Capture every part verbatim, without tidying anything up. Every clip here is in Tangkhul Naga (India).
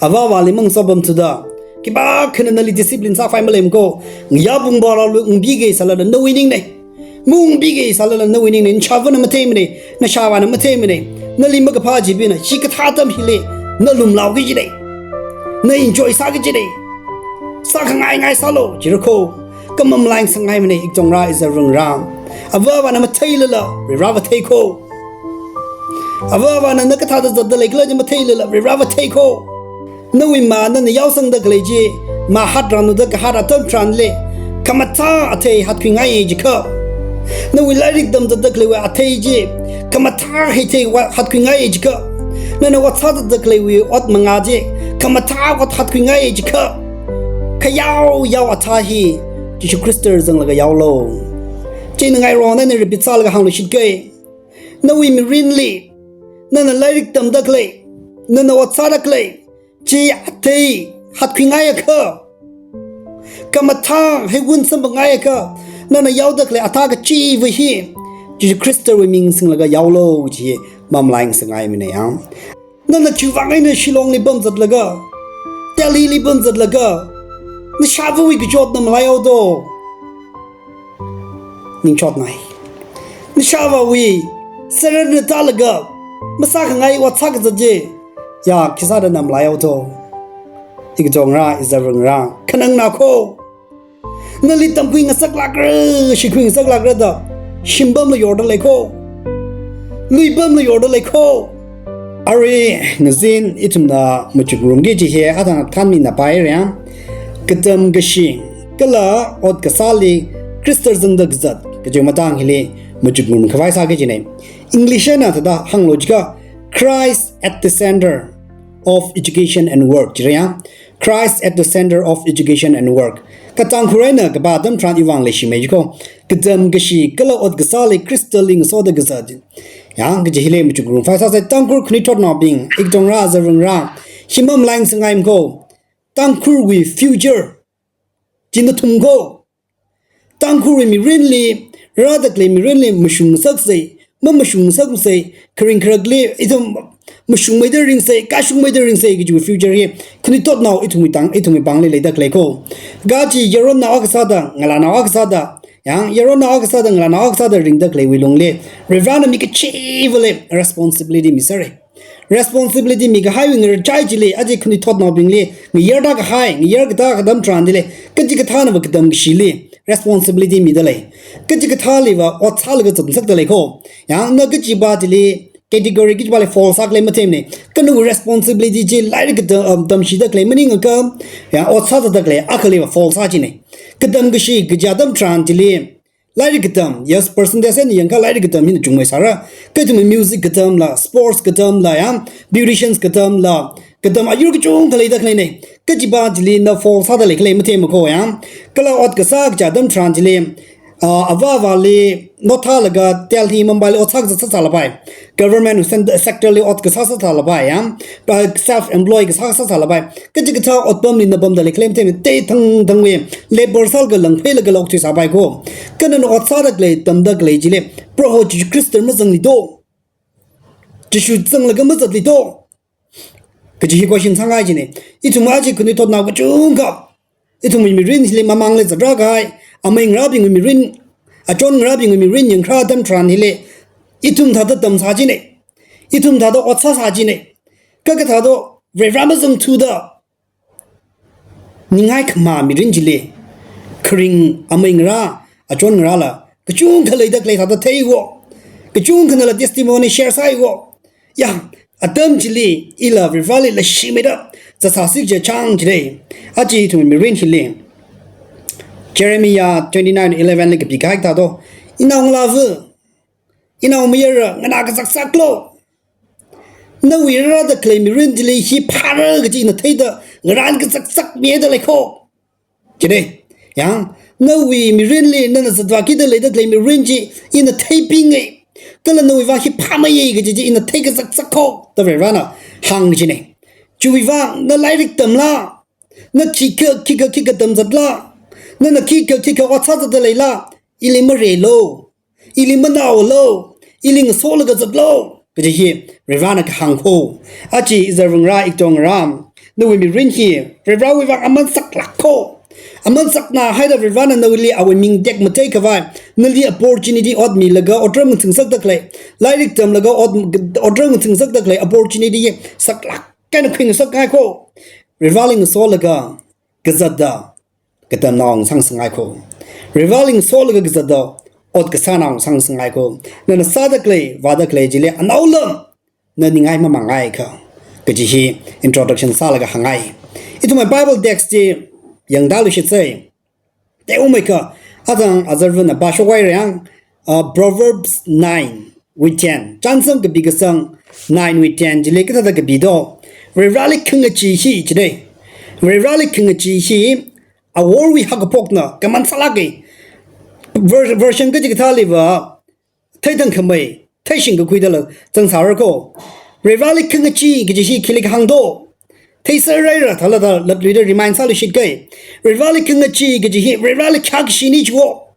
Avāvali mangasopamthuda, khipākhana nali discipline sākhavai maleimana ko. Ngayā pung baralu ungbiki sālala nawui ningnei. Maungbiki sālala nawui ningnei. Nashāvāna matheimanei. Nashāvāna matheimanei. Nali makaphā chibingna, hikathā atam hili na lumlaoki jinei. Na enjoy sāki jinei. Sākhangai ngai sālu, jira ko. Kha mamalai ngasakngaimanei, ikatongra izarvangarā. Avāvana matheilala, Varivarāva thei ko. Avāvana na kathāda zatda leikhala chi matheilala, Varivarāva thei ko. Nawui mā nana yaosangda khalei chi, mā hatranu da kahat atam tharanli, khamathā athei hatkhuingaiya jiakha. Nawui lairik tamzatda khaleiwui athei chi, khamathā heithei wa hatkhuingaiya jiakha. Nana ot sāzatda khaleiwui ot mangā chi, khamathā ot hatkhuingaiya jiakha. Khayao yao athā hi, Jishu Khrista zanglaga yaolu. Chieina ngairong eina repeat sālaga hāngluishitke. Nawui mirinli, nana lairik tamda khalei, nana ot sāda khalei, chi athei hatkhuingaiakha, khamathā heiwun samphangngaiakha, nana yaoda khalei athā kachiva hi, Jishu Khristawui ming singlaga yaolu chi mamalai ngasakngaimanei ya. Nana chiwui vang eina Shillongli pamzatlaga, Delhili pamzatlaga, nashāvāwui kachotna malaihaodo. Ningchotngai. Nashāvāwui saran na tālaga, masākhangai ot sākazat chi, ya, khisāda na malaihaodo. Ikatongra, izarvangarā, khanangna ko. Nali tamkhui ngasaklākra, shikhui ngasaklākra da, shimpamla yorda lei ko. Luipamla yorda lei ko. Arui ngazin ithumna machukngarumki kaji hi athang thanmina paira. Katam kashi, kala ot kasāli Khrista zangda kazat, kaji matang hili machukngarum khavai sāki kajinei. English eina thāda hānglu jiakha, Christ at the center of education and work, jira ya. Christ at the center of education and work. Kha Tangkhul eina kapā atam tharan iwui vang leishimei jiko. Katam kashi kala ot kasāli Khristali ngasoda kazat. Ya, kaji hili machukngarum khavai sāsei Tangkhul khanuithotnaobing, ikatongra, izarvangarā. Hi mamalai ngasakngaimana ko. Tangkhulwui future chi nathum ko. Tangkhulwui mirinli, rāda khalei mirinli mashung ngasaksei, mamashung ngasaksei, kharing kharakli ithum mashungmeida ringsei, kashungmeida ringsei kajiwui future hi khanuithotnao ithumwui tang, ithumwui pāngli leida khalei ko. Kaji yaronnao akha sāda, ngalānao akha sāda, ya, yaronnao akha sāda, ngalānao akha sāda ringda khaleiwui lungli, Varivarāna mi kachivali responsibility miserei. Responsibility mikahaiwui ngarchai chili, aja khanuithotnaobingli ngayarda kahai, ngayar katā atam tharan chili, kachikathānava katam kashili responsibility mida lei. Kachikathāliva ot sālaga zat ngasakda lei ko. Ya, na kachiva chili, category kachivali fall sākhalei matheimanei. Kha nawui responsibility chi lairik katam, um, tamshida khalei maningakha, ya, ot sāzatda khalei akhaliva fall sā jinei. Katam kashi kaja atam tharan chili, lairik katam, yes, percentage eina yangakha lairik katam hina chungmei sāra. Kha ithumwui music katamla, sports katamla ya, beauticians katamla, katam ayur kachungkha leida khaleinei. Kachiva chili na fall sāda leikhala matheimana ko ya. Kala ot kasā kaja atam tharan chili, ah, avāvali nothālaga Delhi, Mumbaili ot sā kasā sāsālapai. Government sen-, sector li ot kasā sāsālapai ya. Pa self employ kasā sāsālapai. Kachikathā otpamli na pamda leikhala matheimana, tei thangthangwui labour sālaga langpheilaga okthui sāpai ko. Kha nana ot sāda khalei, tamda khalei chili, Proho Jishu Khrista mazanglei do. Jishu zanglaga mazatlei do. Kaji hi question sāngai jinei. Ithum aja khanuithotnao kachungkha, ithumwui mirin hili mamangli zatra kahai, amei ngarābingwui mirin, achon ngarābingwui mirin yangkharā atam tharan hili, ithum thāda tamsā jinei. Ithum thāda ot sāsā jinei. Kha kathāda Varivarā mazangthuda, ningai khamā mirin chili, kharing amei ngarā, achon ngarāla kachungkha leida khalei thāda thei wo. Kachungkhanala testimony share sāi wo. Ya, atam chili ila Varivarāli leishimeida zatsāsi kaja chang chili, aja ithum mirin hili Jeremiah twenty-nine eleven li kapikahai thāda, inaongalāva, inaomayara, nganā kazakzaklu. Nawui rāda khalei mirin chili hi phāra kaji ina theida, ngarān kazakzakmida lei ko. Chili, ya, nawui mirinli nana zatvākida leida khalei mirin chi ina theipingei. Kala nawui vang hi phāmeiya kaji chi ina thei kazakzak ko, da Varivarāna hāng jinei. Chiwui vang na lairik tamla, na khikha, khikha, khikha tamzatla, nana khikha, khikha ot sāzatda leila, ili mareilu, ili manaolu, ili ngasolaga zatlu, kaji hi Varivarāna kahāng ko. Aja izarvangarā, ikatongarā, Nawui mirin hi Varivarawui vang aman saklāk ko. Aman sakna haida Varivarana nali awui ming tekmatei khavai, nali opportunity ot milaga otram ngathing sakda khalei, lairik tamlaga ot, otram ngathing sakda khalei opportunity saklāk eina khuingasakngai ko. Varivarali ngasolaga kazata katamnao ngasang sangngai ko. Varivarali ngasolaga kazata ot kasānao ngasang sangngai ko. Nana sāda khalei, vāda khalei chili anaolam na ningai mamāngai kha, kaji hi introduction sālaga hāngngai. Ithumwui Bible text chi yangda lushitsei. Te umai kha, atang azarvana pāshok wai rang, uh, Proverbs nine wui ten. Chānsam kapi kasang nine wui ten chili kathāda kapi do. Varivarali khangachee hi chidei. Varivarali khangachee hi aworwui hakaphokna kaman sālāka. Ver-, version kachikathāliva, theithang khamei, theishing kakhuidala zangsāra ko. Varivarali khangachee kaji hi khili kahāng do. Theisāra thālada latluida remind sālushit kai. Varivarali khangachee kaji hi, Varivarali khayākashi ni chi wo.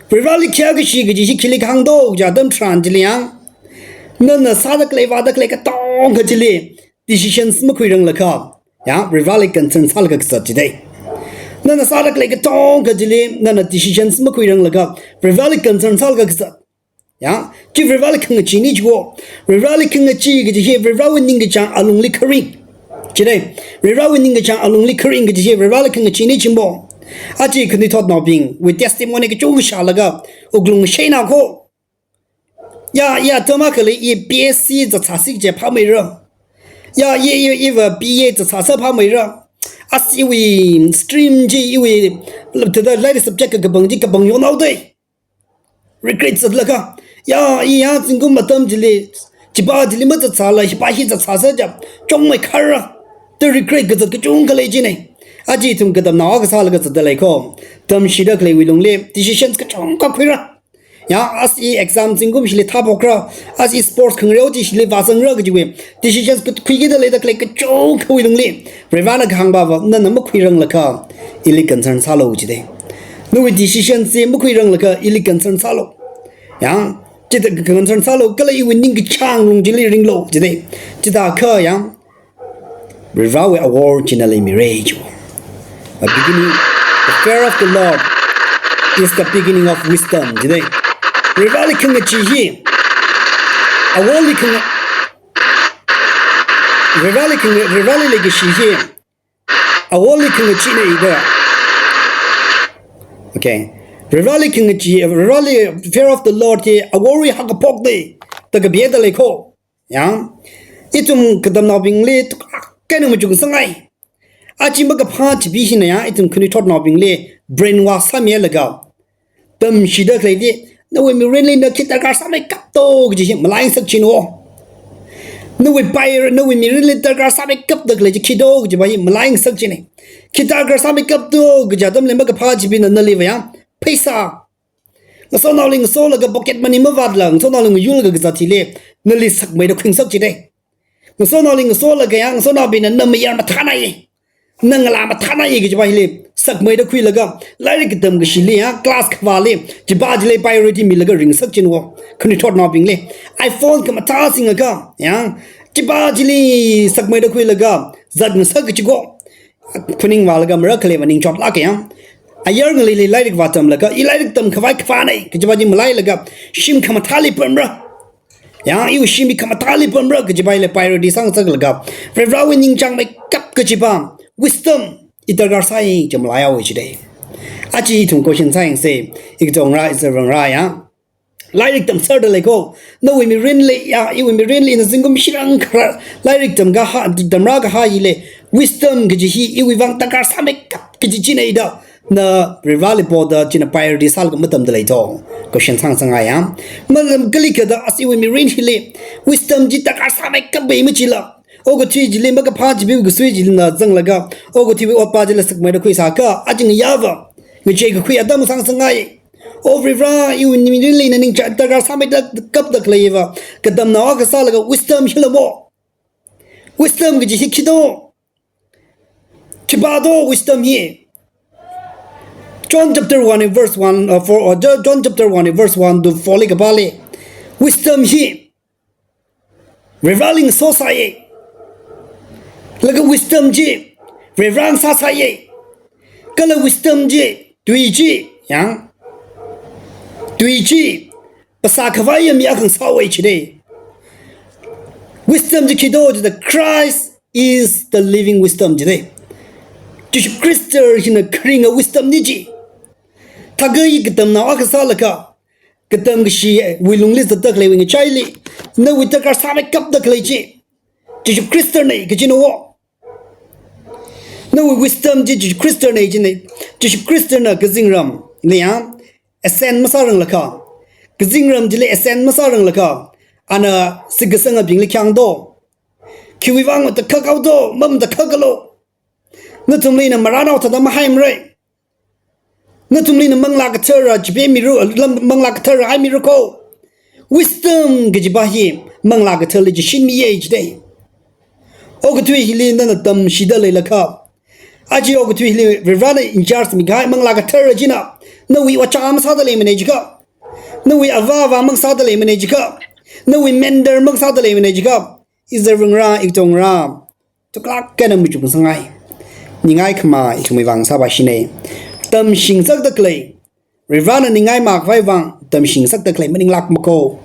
Varivarali khayākashi kaji hi khili kahāng do, kaja atam tharan chili yang. Nana sāda khalei, vāda khalei katonga chili decisions makhuiranglakha, ya, Varivarali concern sālaga kazat chidei. Nana sāda khalei katonga chili, nana decisions makhuiranglakha, Varivarali concern sālaga kazat. Ya, chi Varivarali khangachee ni chi wo. Varivarali khangachee kaji hi Varivarawui ningkachāng alungli kharing. Chidei, Varivarawui ningkachāng alungli kharing kaji hi Varivarali khangachee ni chi mo. Aja khanuithotnaobingwui testimony kachungkha shālaga wuklung sheinā ko. Ya, ya, atam akhali i B S C zatsāsi kaji phāmeira. Ya, i, i, iva B A zatsāsa phāmeira. As iwui stream chi, iwui, thāda lairik subject kakapang chi kapang yonao dei. Regret zatlaga, ya, i ya zingkum atam chili, chipa chili mazatsāla, hipa hi zatsāsa ja, chungmei kharra. Te regret kazat kachungkha lei chinei. Aja ithum katamnao kasālaga zatda lei ko. Tamshida khaleiwui lungli decisions kachungkha khuira. Ya, as i exam zingkum shili thāphokra, as i sports khangareo chi shili vāzangra kajiwui decisions kakhuikida leida khalei kachungkhawui lungli, Varivarana kahāng pava, nana makhuiranglakha, ili concern sālu chidei. Nawui decisions chi makhuiranglakha, ili concern sālu. Ya, chithāda concern sālu, kala iwui ningkachāng lung chili ringlu chidei. Chithākha ya, Varivarawui awor china leimira chi. A beginning, the fear of the Lord is the beginning of wisdom. Chidei. Varivarali khangachee hi. Aworli khanga-, Varivarali khanga-, Varivarali leikashi hi. Aworli khangacheena da. Okay. Varivarali khangachee, Varivarali fear of the Lord hi aworwui hakaphok dei. Da kapihaida lei ko. Ya, ithum katamnaobingli tukkha eina machung sangngai. Aja makaphā chibi hina ya, ithum khanuithotnaobingli brainwash sāmilaga, tamshida khalei di, nawui mirinli na khi darkar sāmeikap do kaji hi malaingasak china wo. Nawui pai, nawui mirinli darkar sāmeikapda khalei chi khi do kajipa hi malaingasak chinei. Khi darkar sāmeikap do kaja atamli makaphā chibina naliva ya, pheisā. Ngasotnaoli ngasolaga pocket money mavātla, ngasotnaoli ngayurlaga kazat chili, nali sakmeida khuingasak chidei. Ngasotnaoli ngasolaga ya, ngasonaobingna na mayar mathānai, na ngalā mathānai kajipa hili sakmeida khuilaga, lairik katam kashili ya, class khavāli, chipa chili priority milaga ringasak china wo, khanuithotnaobingli. iPhone khamathā singakha, ya, chipa chili sakmeida khuilaga, zatngasak kaji ko. Phaning vālaga mara khaleiva ningchotlāka ya. Ayar ngaleili lairik vātamlaga, i lairik tamkhavai khavānei, kajipa chi malailaga, shim khamathāli pamra. Ya, iwui shim hi khamathāli pamra, kajipa hili priority sāngasaklaga, Varivarawui ningchāngmeikap kajipa, wisdom, i darkar sāi chi malaihaowa chidei. Aja ithum question sāyangsa, i katonga, i zarangra ya. Lairik tamserda lei ko. Nawui mirinli ya, iwui mirinli na zingkum shirang kharā lairik tamkahā, tamrākahā hili, wisdom kaji hi iwui vang darkar sāmeikap kaji chinei da, na Varivarali poda china priority sālaga matamda lei to. Question sāngasakngai ya. Malam kali kada as iwui mirin hili, wisdom chi darkar sāmeikap bai machila. Okathui chili makaphā chibi kasui chili na zanglaga, okathuiwui otpa chili sakmeida khuisākha, aja ngayāva ngachei kakhui atam sāngasakngai. O Varivara, iwui mirinli na ningchāng darkar sāmeikapda khaleiva, katamnao kasālaga wisdom hila mo. Wisdom kaji hi khi do. Khipā do wisdom hi. John chapter one verse one, uh, four, uh, Jo-, John chapter one verse one to four li kapāli. Wisdom hi Varivarali ngasosai. Laga wisdom chi Varivarana sāsāya. Kala wisdom chi, tui chi, yang, tui chi phasā khavaiya mi akha ngasāhaowa jida. Wisdom chi khi do jida, Christ is the living wisdom jida. Jishu Khrista hina kharinga wisdom na ji. Thākha i katamnao akha sālaga, katam kashiwui lungli zatda khaleiwui ngachaili, nawui darkar sāmeikapda khalei chi Jishu Khristana kajina wo. Nawui wisdom chi Jishu Khristana jina. Jishu Khristana kazingramli yang ascend masāranglakha, kazingram chili ascend masāranglakha, ana shitkasangabingli khi hāng do? Khiwui vang matakhak haodo, mamatakhaklu. Nathumli ina marānao thāda mahaimara. Nathumli ina Manglā Kathara chipemira, lam, Manglā Kathara haimira ko. Wisdom kajipa hi Manglā Katharali chishinmiya jida. Okathui hili nana tamshida leilakha, aja okathui hili Varivarana in charge mikahai Manglā Kathara china nawui ojā masāda leimana jiakha, nawui avā avā masāda leimana jiakha, nawui mentor masāda leimana jiakha, iza rungra, iktongra, tuklāk eina machukngasakngai. Ningai khamā ithumwui vang sāpa shina. Tamshingasakda khalei, Varivarana ningai makhavai vang tamshingasakda khalei maninglākmana ko.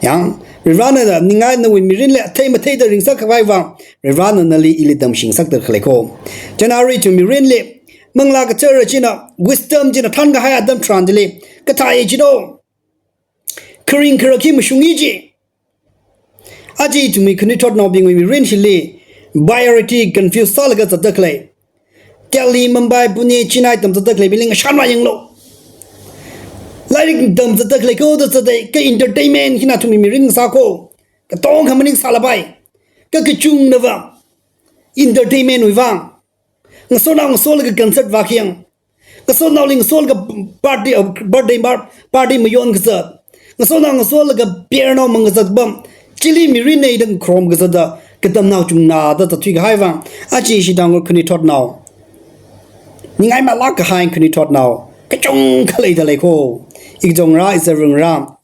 Yang, Varivarana ningai nawui mirinli athei matheida ringsak khavai vang, Varivarana nali ili tamshingasakda khalei ko. Chieina arui ithum mirinli Manglā Kathara china, wisdom china thānkahai atam tharan chili kathā e jido. Kharing kharak hi mashungi ji. Aja ithumwui khanuithotnaobingwui mirin hili priority confuse sālaga zatda khalei, Delhi, Mumbai, Pune, Chennai tamzatda khaleibingli ngashan vāyanglu. Lairik tamzatda khalei ko da zatai, kha entertainment hina athumwui mirin ngasā ko. Katongkha maningsālapai. Kha kachungnava entertainment wui vang, ngasotnao ngasolaga concert vākhayang, ngasotnaoli ngasolaga party, uh, birthday mar-, party mayon kazat, ngasotnao ngasolaga beer nao mang kazat pam, chili mirin eina dang khrom kazatda katamnao chungnada zatthui kahai vang, aja ishi Tangkhul khanuithotnao, ningai malāk kahai khanuithotnao kachungkha leida lei ko. Ikzongra, iza rungra,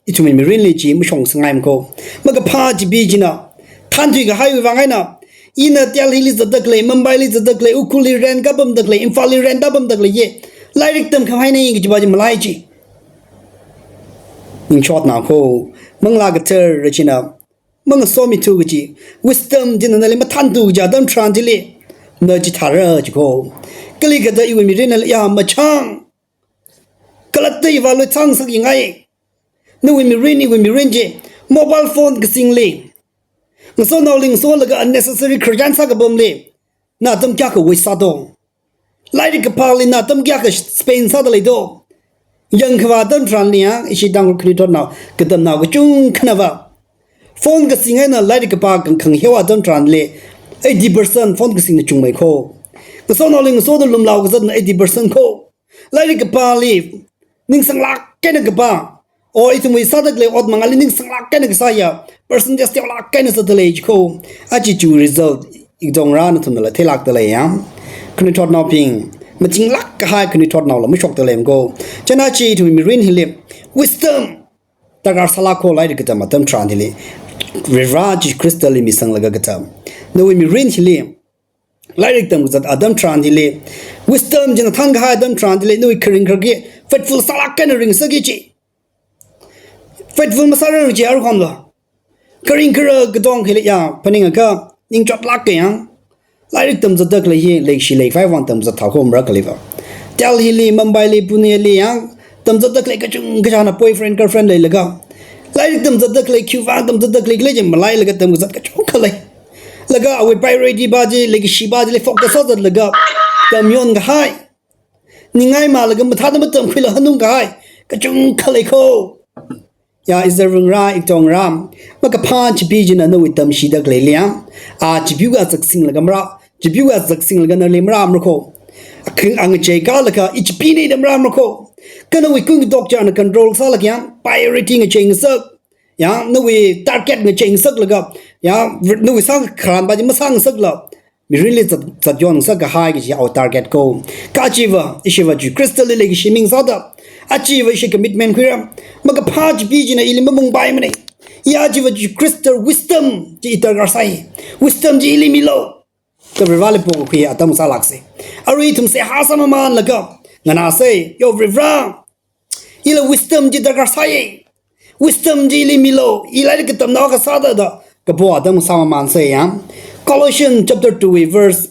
ithumwui mirinli chi mashong sāngaimana ko. Makaphā chipi china thānthui kahaiwui vang eina, ina Delhili zatda khalei, Mumbaili zatda khalei, Ukhrulli rent kapamda khalei, Imphalli rent kapamda khalei hi lairik tamkhamei haina kajipa chi malai ji. Ningshotnao ko, Manglā Kathara china mangasomithu kaji, wisdom china nali mathānthu kaji atam tharan chili, na chithāra ji ko. Kali kathā iwui mirinli ya machang, khalatta iva loichang sāki ngai. Nawui mirin, iwui mirin chi mobile phone kasingli, ngasotnaoli ngasolaga unnecessary khararchan sākapamli na atam kayākha waste sādo? Lairik kaphāli na atam kayākha spend sāda leido? Yangkhavā atam tharanli ya, ishi Tangkhul khanuithotnao, katamnao kachungkhanava phone kasing eina lairik kaphā khang, khangaheo atam tharanli eighty percent phone kasingna chungmei ko. Ngasotnaoli ngasoda lumlao kazatna eighty percent ko. Lairik kaphāli ningsanglāk eina kaphā, o ithumwui sāda khalei ot mangāli ningsanglāk eina kasā ya, percentage teolāk eina sāda lei ji ko. Aja chi result, ikzongra, nathumnala theilākda lei ya. Khanuithotnaobing, machinglāk kahai khanuithotnaola mashokda leimana ko. Chieina aja ithumwui mirin hili wisdom darkar sālāk ko. Lairik katam atam tharan hili, Varivara Jishu Khristali misanglaga katam. Nawui mirin hili lairik tamkazat atam tharan hili, wisdom china thānkahai atam tharan hili, nawui kharing kharak hi faithful sālāk eina ringsāki ji. Faithful masārarang ji aruihonla. Kharing kharak katongkhali ya phaningakha ningchotlāk kahai yang. Lairik tamzatda khalei hi leikashi leikhavai vang tamzat thākho mara kaliva. Delhili, Mumbaili, Puneli ya tamzatda khalei kachungkha china boyfriend, girlfriend leilaga, lairik tamzatda khalei, khiwui vang tamzatda khalei, khalei chi malailaga tamkazat kachungkha lei. Laga awui priority pa chi, leikashipa chili focus sāzatlaga tamyon kahai, ningai malaga mathāda matamkhuila hanung kahai kachungkha lei ko. Ya iza rungra, iktongra, makaphā chipi china nawui tamshida khaleili ya, a chipiwui zaksinglaga mara, chipiwui zaksinglaga nali maramara ko. Akhing angachei kalaga i chipina da maramara ko. Kha nawui kung katok china control sālaga ya, priority ngacheingasak, ya, nawui target ngacheingasaklaga, ya, nawui sākharan pa chi masāngasakla, mirinli zat, zatyonsak kahai kaji awui target ko. Kha chiva, ishiva Jishu Khristali leikashi mingsāda, achiva ishi commitment khuira. Makaphā chipi china ili mamungpaimana. Ya chiva Jishu Khrista wisdom chi i darkar sai. Wisdom chi ili milu. da Varivarali pokakhui atam sālāksa. Arui ithum seihā sāmamanlaga nganāsa, yo Varivara, ila wisdom chi darkar sāya. Wisdom chi ili milu, ila ili katamnao kasā da da kapo atam sāmamansa ya. Colossians chapter two wui verse,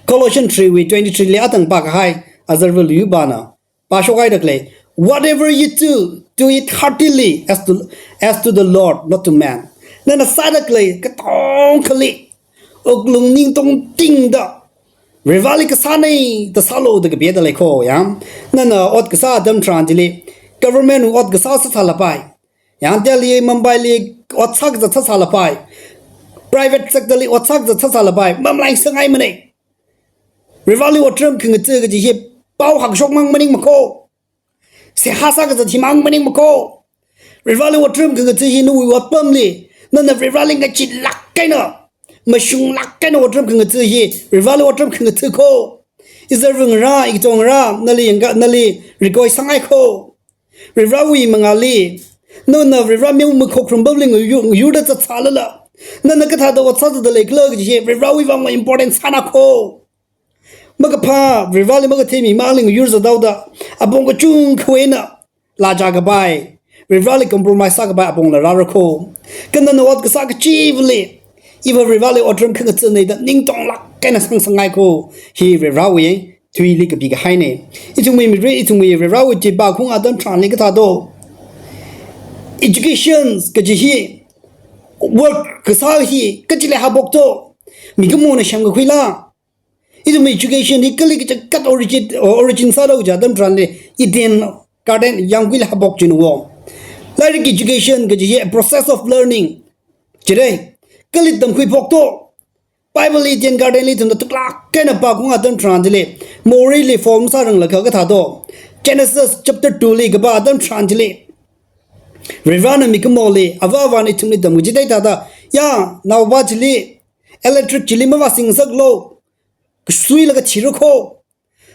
Colossians three wui twenty-three li atang pākahai, azarva luyupana pāshokhaida khalei, "Whatever you do, do it heartily as to, as to the Lord, not to man." Nana sāda khalei katongkhali wuklung ning tongtingda, Varivarali kasāna da sālu da kapida lei kho ya. Nana ot kasā atam tharan chili, government ot kasā sāsālapai, Yangtali, Mumbaili ot sākazat sāsālapai, private sector li ot sākazat sāsālapai, mamalai sangaimana. Varivarali otram khangatha kaji hi pao hakshok mang maningma kho. Seihā sākazat hi mang maningma kho. Varivarali otram khangatha hi nawui otpamli, nana Varivarali ngacheelāk eina, mashunglāk eina otram khangatha hi Varivarali otram khangatha kho. Izarva ngarā, ikato ngarā, nali yangka, nali rikoi sangai kho. Varivarawui mangāli, nana Varivara ming makhokharum pamli ngayu-, ngayurda zatsālala, nana kathāda ot sāzatda leikhala kaji hi Varivarawui vang important sāna kho. Makaphā, Varivarali makathei mi mangli ngayur zathaoda, apong kachungkhawui eina lāchā kapai, Varivarali compromise sākapai apongla rāra kho. Kha nana ot kasā kachivali, iva Varivarali otram khangathana da ningtonglāk eina sangsangai kho. Hi Varivarawui tuili kapikahaina. Ithumwui mirin, ithumwui Varivarawui chi pākhaung atam tharanli kathādo, education kaji hi, work kasā hi kachili haophokdo, mikumona semkakhuila. Ithumwui education hi kali kachikat origin, origin sāda kaja atam tharanli, Eden Garden yangkuili haophok jin wo. Lairik education kaji hi a process of learning. Chire, kali tamkhuiphokdo. Bible Eden Garden li ithumna tuklāk eina pākhaung atam tharan chili, morili form sāranglakha kathādo, Genesis chapter two li kapā atam tharan chili, Varivarana mikumoli, avā avāna ithumli tamkachithei thāda, ya, naopā chili, electric chili mavāsing ngasaklu, kasuilaga thira kho.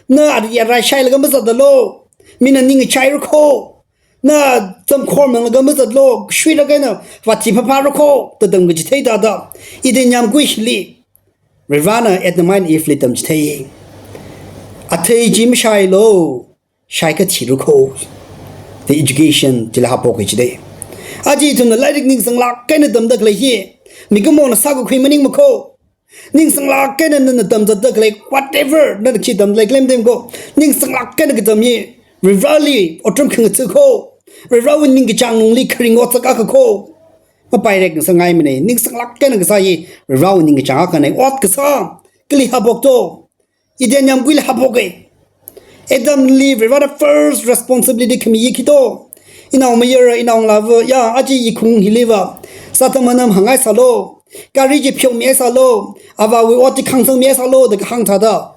Na ari arai shailaga mazatdalu, mina ning chaira kho. Na zamkhor manglaga mazatlu, shuilaga na vāthi phāphāra kho, da tamkachithei thāda, Eden yamgui hili Varivarana Adam eina Eve li tamchithei. Athei chi mashailu, shaikha thira kho. The education chili haophok kachithei. Aja ithumna lairik ningsanglāk eina tamda khalei hi, mikumona sākakhui maningma kho. Ningsanglāk eina nana tamzatda khalei, whatever, nana khi tamda khalei claim them kho. Ningsanglāk eina katam hi, Varivarali otram khangatha kho. Varivarawui ningkachāng lungli kharing ot sākakha kho. Mapairek ngasangaimana, ningsanglāk eina kasā hi, Varivarawui ningkachāng akhana, ot kasā, kali haophokdo. Eden yamguili haophoka. Adamli Varivarana first responsibility khami hi khito. Inaomayara, inaongalāva, ya, aja ikhung hiliva, sāthamanam hāngngaisālu, gari chi pheomihaisālu, avāwui ot chi khangsangmihaisālu, da kahāng thāda,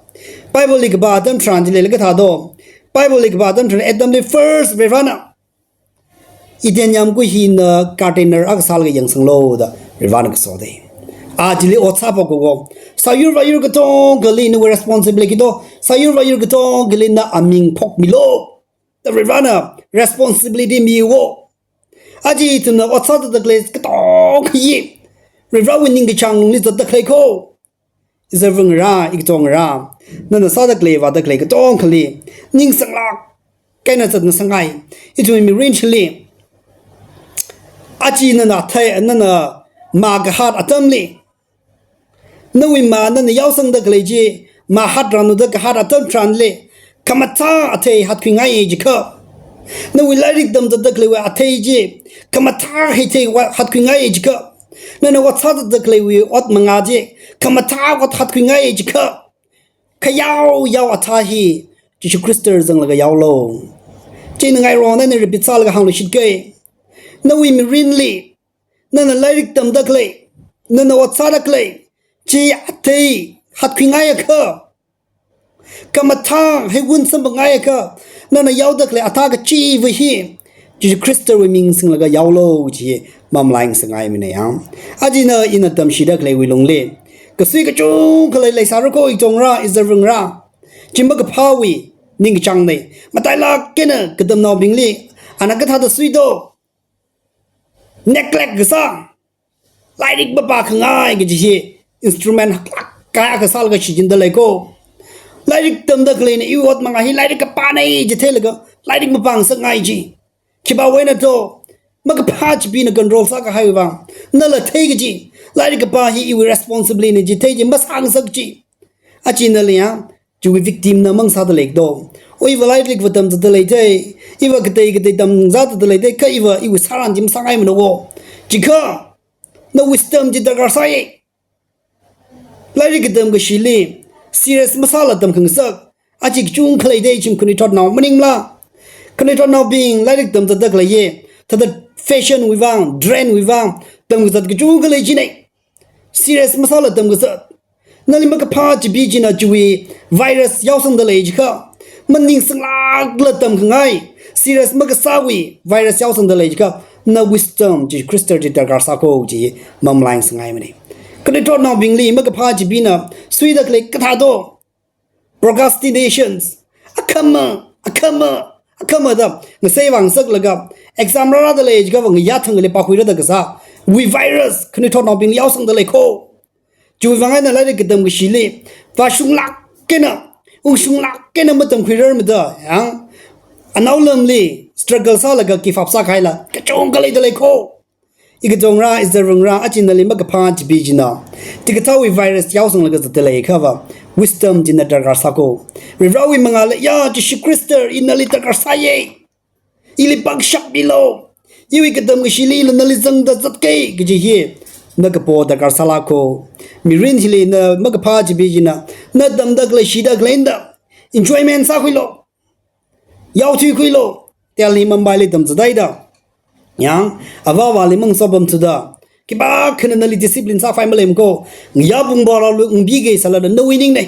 Bible li kapā atam tharan chili kathādo, Bible li kapā atam tharan Adamli first Varivarana Eden yamgui hina gardener akha sālaga yangsanglu da Varivarana kasoda. Ajali ot sāphok kho. Sāyur vāyur katongkhali nawui responsibility khito. Sāyur vāyur katongkhali na aming phokmilu da Varivarana responsibility miwo. Aja ithumna ot sāda khalei katongkha hi Varivarawui ningkachāng lungli zatda khalei kho. Izarva ngarā, ikato ngarā, nana sāda khalei vāda khalei katongkhali ningsanglāk eina zatngasangai. Ithumwui mirin chili, aja nana thei, nana mā kahāt atamli, nawui mā nana yaosangda khalei chi, mā hātranu da kahāt atam tharanli, khamathā athei hatkhuingaiya jiakha, nawui lairik tamzatda khaleiwui athei chi, khamathā athei wa-, hatkhuingaiya jiakha, nana ot sāzatda khaleiwui ot mangā chi, khamathā ot hatkhuingaiya jiakha, khayao yao athā hi Jishu Khrista zanglaga yaolu. Chieina ngairong eina repeat sālaga hāngluishitka. Nawui mirinli, nana lairik tamda khalei, nana ot sāda khalei chi athei hatkhuingaiakha, khamathā heiwun samphangngaiakha, nana yaoda khalei athā kachiva hi Jishu Khristawui ming singlaga yaolu kaji mamalai ngasangaimana ya. Aja ina, ina tamshida khaleiwui lungli kasui kachungkha leisāra kho, ikato ngarā, izarva ngarā. Chi makaphāwui ningkachāngna. Matailāk eina katamnaobingli ana kathāda suido? Neglect kasā, lairik mapākhangai kaji hi instrument haklāk kayākha sālaga shichinda lei ko. Lairik tamda khaleina iwui ot manga hi lairik kapāna chitheilaga lairik mapāngasakngai ji. Khipāwui eina to, makaphā chibingna control sākahaiwui vang, nala theikaji, lairik kapā hi iwui responsibility na chithei chi masāngasak ji. Aja nali ya, chiwui victim na mang sāda lei do. O iva lairik va tamzatda leithei, iva katei katei tamzatda leithei, kha iva iwui sāran chi masāngaimana wo. Chikha, na wisdom chi darkar sāya. Lairik katam kashili, serious masāla tamkhangasak, aja kachungkha leida, ithum khanuithotnao maningla. Khanuithotnaobing lairik tamzatda khaleiya, thāda fashion wui vang, trend wui vang, tamkazat kachungkha lei jina. Serious masāla tamkazat. Nali makaphā chibi china chiwui virus yaosangda lei jikha, maningsanglākla tamkhangai, serious makasāwui virus yaosangda lei jikha, na wisdom chi Christian chi darkar sāko ji mamalai ngasangaimana. Khanuithotnaobingli makaphā chibingna suida khalei kathā do. Procrastinations. Akhama, akhama, akhama da ngasai vāngasaklaga, exam rārada lei jikha va ngayā thangli pākhuirada kasā, wui virus khanuithotnaobingli yaosangda lei ko. Chiwui vang eina lairik katam kashili, vāshunglāk eina, ungshunglāk eina matamkhuirarmada, yang, anaolamli struggle sālaga give up sākahaila kachungkha leida lei ko. Ikachongra, izarvangra, aja nali makaphā chibi china, chikathāwui virus yaosanglaga zatda leiakha va, wisdom china darkar sāko. Varivarawui mangāli ya, Jishu Khrista, ina nali darkar sāya. Ili pangshap milu. Iwui katam kashili ila nali zangda zatki kaji hi, na kapo darkar sālāko. Mirin hili na makaphā chibi china, na tamda khalei shida khalei eina enjoyment sākhuilu. Yaothuikhuilu. Delhi Mumbai li tamzathaida, yang, avāvali mangasopamthuda, khipākhana nali discipline sākhavai maleimako. Ngayā pung baralu ungbiki sālala nawui ningna.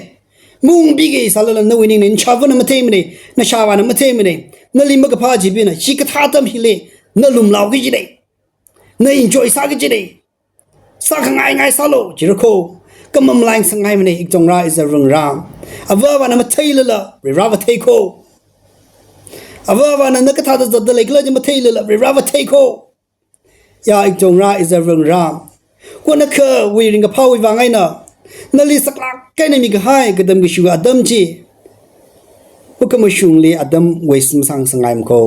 Maungbiki sālala nawui ningna, nashāvana matheimana, nashāvāna matheimana. Nali makaphā chibingna, hikathā atam hili na lumlaoki jina. Na enjoy sāki jina. Sākhangaingai sālu, jira ko. Kha mamalai ngasangaimana, ikachongra, izarvangra. Avāvana matheilala, Varivara va thei ko. Avāvana na kathāda zatda leikhala chi matheilala, Varivara va thei ko. Ya ikachongra, izarvangra, kona khawui ringkaphāwui vang eina, nali saklāk eina mikahai katam kashiwui atam chi, ukhamashungli atam waste masāngasakngaimako.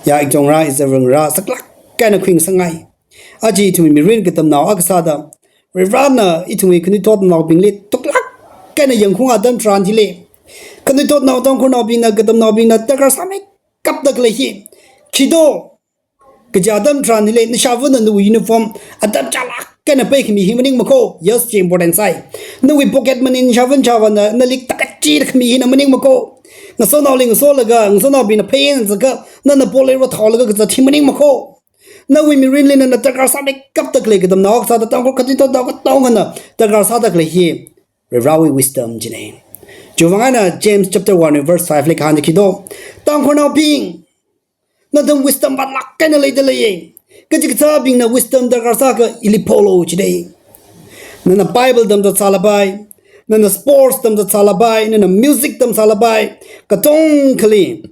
Ya ikachongra, izarvangra, saklāk eina khuingasangngai. Aja ithumwui mirin katamnao akha sāda, Varivarana ithumwui khanuithotnaobingli tuklāk eina yangkhaung atam tharan hili, khanuithotnao Tangkhulnaobingna, katamnaobingna darkar sāmeikapda khalei hi, khi do, kaja atam tharan hili, nashāvana nawui uniform atam chālāk eina peikhami hi maningmako. Yes, chi important sāi. Nawui pocket money nashāvana, shāvana nali takachida khami hina maningmako. Ngasonaoli ngasolaga, ngasonaobingna phei eina zatlaga, nana Bolero thaolaga kazat hi maningmako. Nawui mirinli nana darkar sāmeikapda khalei katamnao akha sāda, Tangkhul khanuithotnao katongana darkar sāda khalei hi, Varivarawui wisdom china. Chiwui vang eina James chapter one verse five li kahāng chi khi do, Tangkhulnaobing, nathum wisdom vātlāk eina leida leiya. Kachikathābingna wisdom darkar sākha ili polu jida. Nana Bible tamzat sālapai, nana sports tamzat sālapai, nana music tam sālapai, katongkhali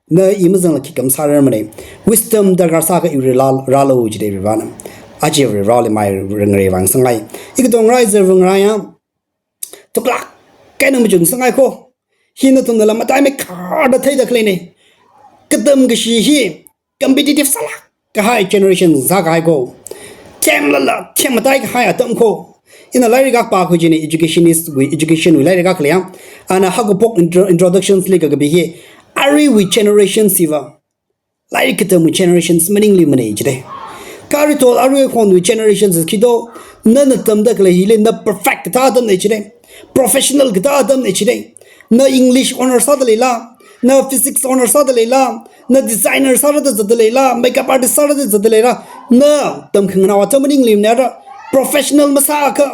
na i mazangla khikha masārarmana. Wisdom darkar sākha iwui rālu, rālu jida Varivarana. Aja Varivarali mai ngarei vāngasakngai. Ikachongra, izarvangra, ya, tuklāk eina machukngasangngai ko. Hi nathumnala mataimeikhada theida khaleina. Katam kashi hi competitive sālāk kahai generation sākahai ko. Themlala themmataikahai atam ko. Ina lairik akha pākhui jina, educationist wui, education wui lairik akha lei ya. Ana Hakuphok intro-, introductions li kakapi hi, aruiwui generation hiva lairik katamwui generations maningluimana jida. Kha aruithot arui khonwui generations khi do, nana tamda khalei hili na perfect kathā atamna jida. Professional kathā atamna jida. Na English honour sāda leila, na physics honour sāda leila, na designer sārada zatda leila, makeup artist sārada zatda leila, na tamkhanganao atam maningluimana da. Professional masākha,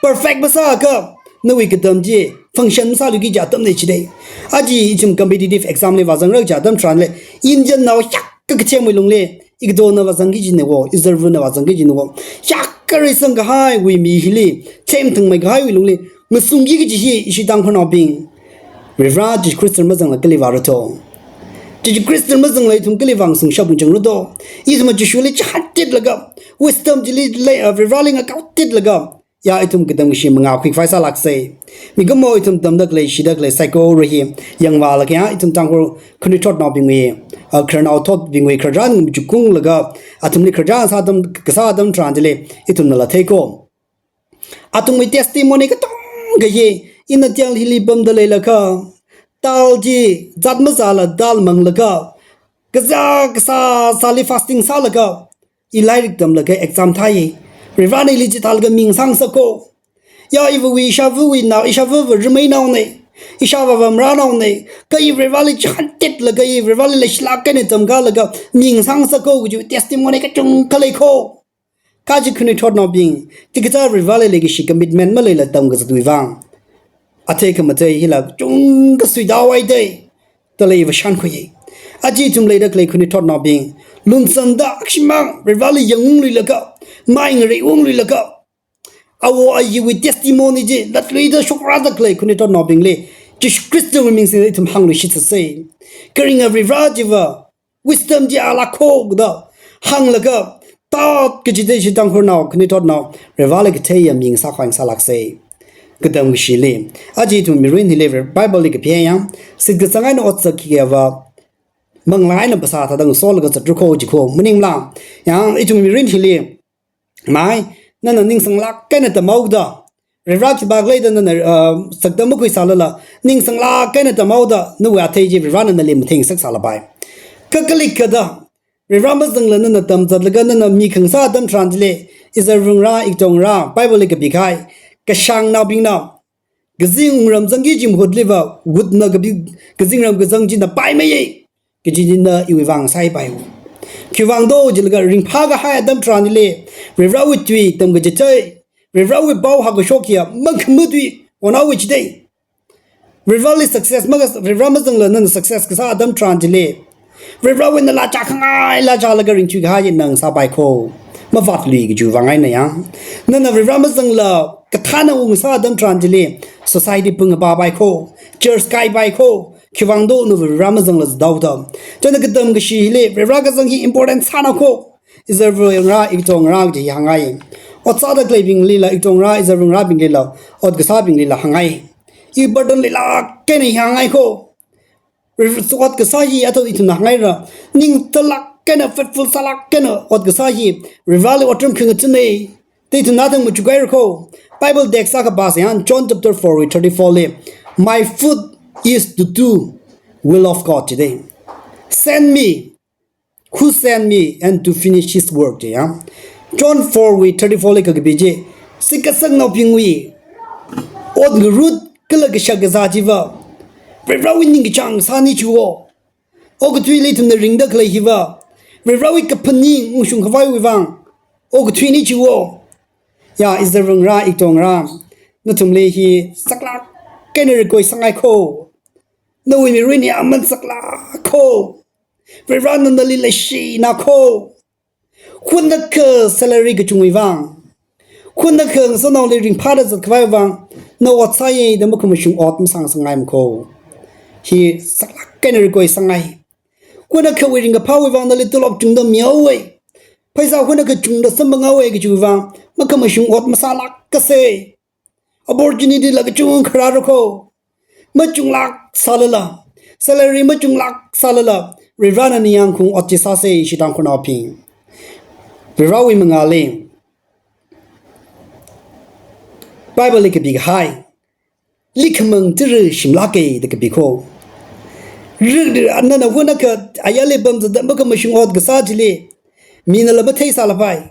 perfect masākha, nawui katam chi function masāluiki kaja atamna jida. Aja ithum competitive exam li vāzangra kaja atam tharanli, Indian nao hiyākha kachemwui lungli, ikatona vāzangki jina wo, izarvana vāzangki jina wo. Hiyākha reisangkahaiwui mi hili, themthangmeikahaiwui lungli ngasungki kaji hi, ishi Tangkhulnaobing, Varivara Jishu Khrista mazangla kali vāra do? Jishu Khrista mazangla ithum kali vāngasungshap ngachang ra do? Ithum Jishuli chihāntitlaga, wisdom chili lei, uh, Varivarali ngakaotitlaga, ya ithum katam kashi mangā khuikhavai sālāksei. Mikumo ithum tamda khalei, shida khalei, saikora hi yangvālaga ya ithum Tangkhul khanuithotnaobingwui, ah, khararnao thotbingwui khararchan machukunglaga, athumli khararchan sā atam, kasā atam tharan chili ithumnala theiko. Athumwui testimony katonga hi, ina Delhi hili pamda leilakha, dal chi zat mazāla dal manglaga, kazā kasā sāli fasting sālaga, i lairik tamlaga exam thai. Varivarana ili chithālaga ming sāngasako. Ya iwui, ishāvawui nao, ishāvava rimeinaona. Ishāvava maranaona. Kha i Varivarali chihāntitlaga, i Varivarali leishilāk eina tamkālaga ming sāngasako kaji testimony kachungkha leiko. Kaji khanuithotnaobing, chikathā Varivarali leikashi commitment maleila tamkazatwui vang, athei khamathei hila kachungkha suitāhaida, da leiva shānkhui. Aja ithum leida khalei khanuithotnaobing, lunsanda akshimang Varivarali yangungluilaga, mai ngareiungluilaga, awo ayiwui testimony chi latluida shokrada khalei khanuithotnaobingli Jishu Khristawui ming singda ithum hāngluishitsei. Kharinga Varivara chiva wisdom chi alākho da hānglaga, thot kachida ishi Tangkhulnao, khanuithotnao, Varivarali katheiya ming sākhavai sālāksei. Katam kashili, aja ithum mirin hili Bible li kapiya yang, shitkasang eina ot sāki kayāva, manglā eina phasā thāda ngasolaga zatrakho jiko, maningla? Yang ithum mirin hili, mai, nana ningsanglāk eina tamhaoda, Varivara khipākhala da nana, ah, sakda makhuisālala, ningsanglāk eina tamhaoda, nawui athei chi Varivarana nali matheingasak sālapai. Kha kalikkada, Varivara mazangla nana tamzatlaga nana mi khangasā atam tharan chili, izarvangarā, ikatongarā, Bible li kapikahai, kashāngnaobingna, kazing wungram zangki kaji mahutliva, wutna kapi, kazingram kazang china paimeiya, kaji china iwui vang sāpaihao. Khiwuivang do jilaga ringphākahai atam tharan chili, Varivarawui tui tamkachithei, Varivarawui pao hākashok hiya, makhamatui, onao wui chithei. Varivarali success, maka, Varivara mazangla nana success kasā atam tharan chili, Varivarawui nala chākhangai laa chālaga ringthuikahai nana sāpaikho. Mavātlui kajiwui vang eina yang. Nana Varivara mazangla kathāna ungsā atam tharan chili, society pung apā paikho, church kaipaikho, khiwuivang do na Varivara mazangla zathaoda. Chieina katam kashi hili, Varivara kazang hi important sānakho. Izarvangarā, ikatongarā kaji hāngngai. Ot sāda khaleibinglila, ikatongarā, izarvangarābinglila, ot kasābinglila hāngngai. I burden leilāk eina hāngngaiho. Ot kasā hi athum ithumna hāngngaira. Ning talāk eina, faithful sālāk eina ot kasā hi Varivarali otram khangathanei. Te ithumna thang machukhairakho. Bible text akha pāsa yang, John chapter four verse thirty-four li, "My food is to do will of God," jidei. "Send me, who sent me, and to finish his work," ji ya. John four verse thirty-four li kakapi chi, shitkasangnaobingwui ot ngarut kala kashak kazā chiva, Varivarawui ningkachāng sāni chiwo. Okathuili ithumna ringda khalei hiva, Varivarawui kaphaning ungshung khavaiwui vang, okathuini chiwo. Ya, izarvangarā, ikatongarā, nathumli hi saklāk eina request sāngaikho. Nawui mirin hi aman saklākho. Varivarana nali leishinakho. Khon akha salary kachungwui vang, khon akha ngasotnaoli ringphāda zatkhavai vang, na ot sāya da makhamashung ot masāngasakngaimakho. Hi saklāk eina request sāngai. Khon akhawui ringkaphāwui vang nali tolop chungda mihaowa. Pheisā khon akha chungda samphanghaowa kajiwui vang, makhamashung ot masālākkasei. Opportunity la kachungkha rārakho. Machunglāk sālala, salary machunglāk sālala, Varivarana ningyāng khaung ot chi sāsei ishi Tangkhulnaobing. Varivarawui mangāli, Bible li kapikahai, likhamang tiri shimlāka da kapikho. Ri, ri, nana khon akha ayarli pamzatda makhamashung ot kasā chili, minala matheisālapai.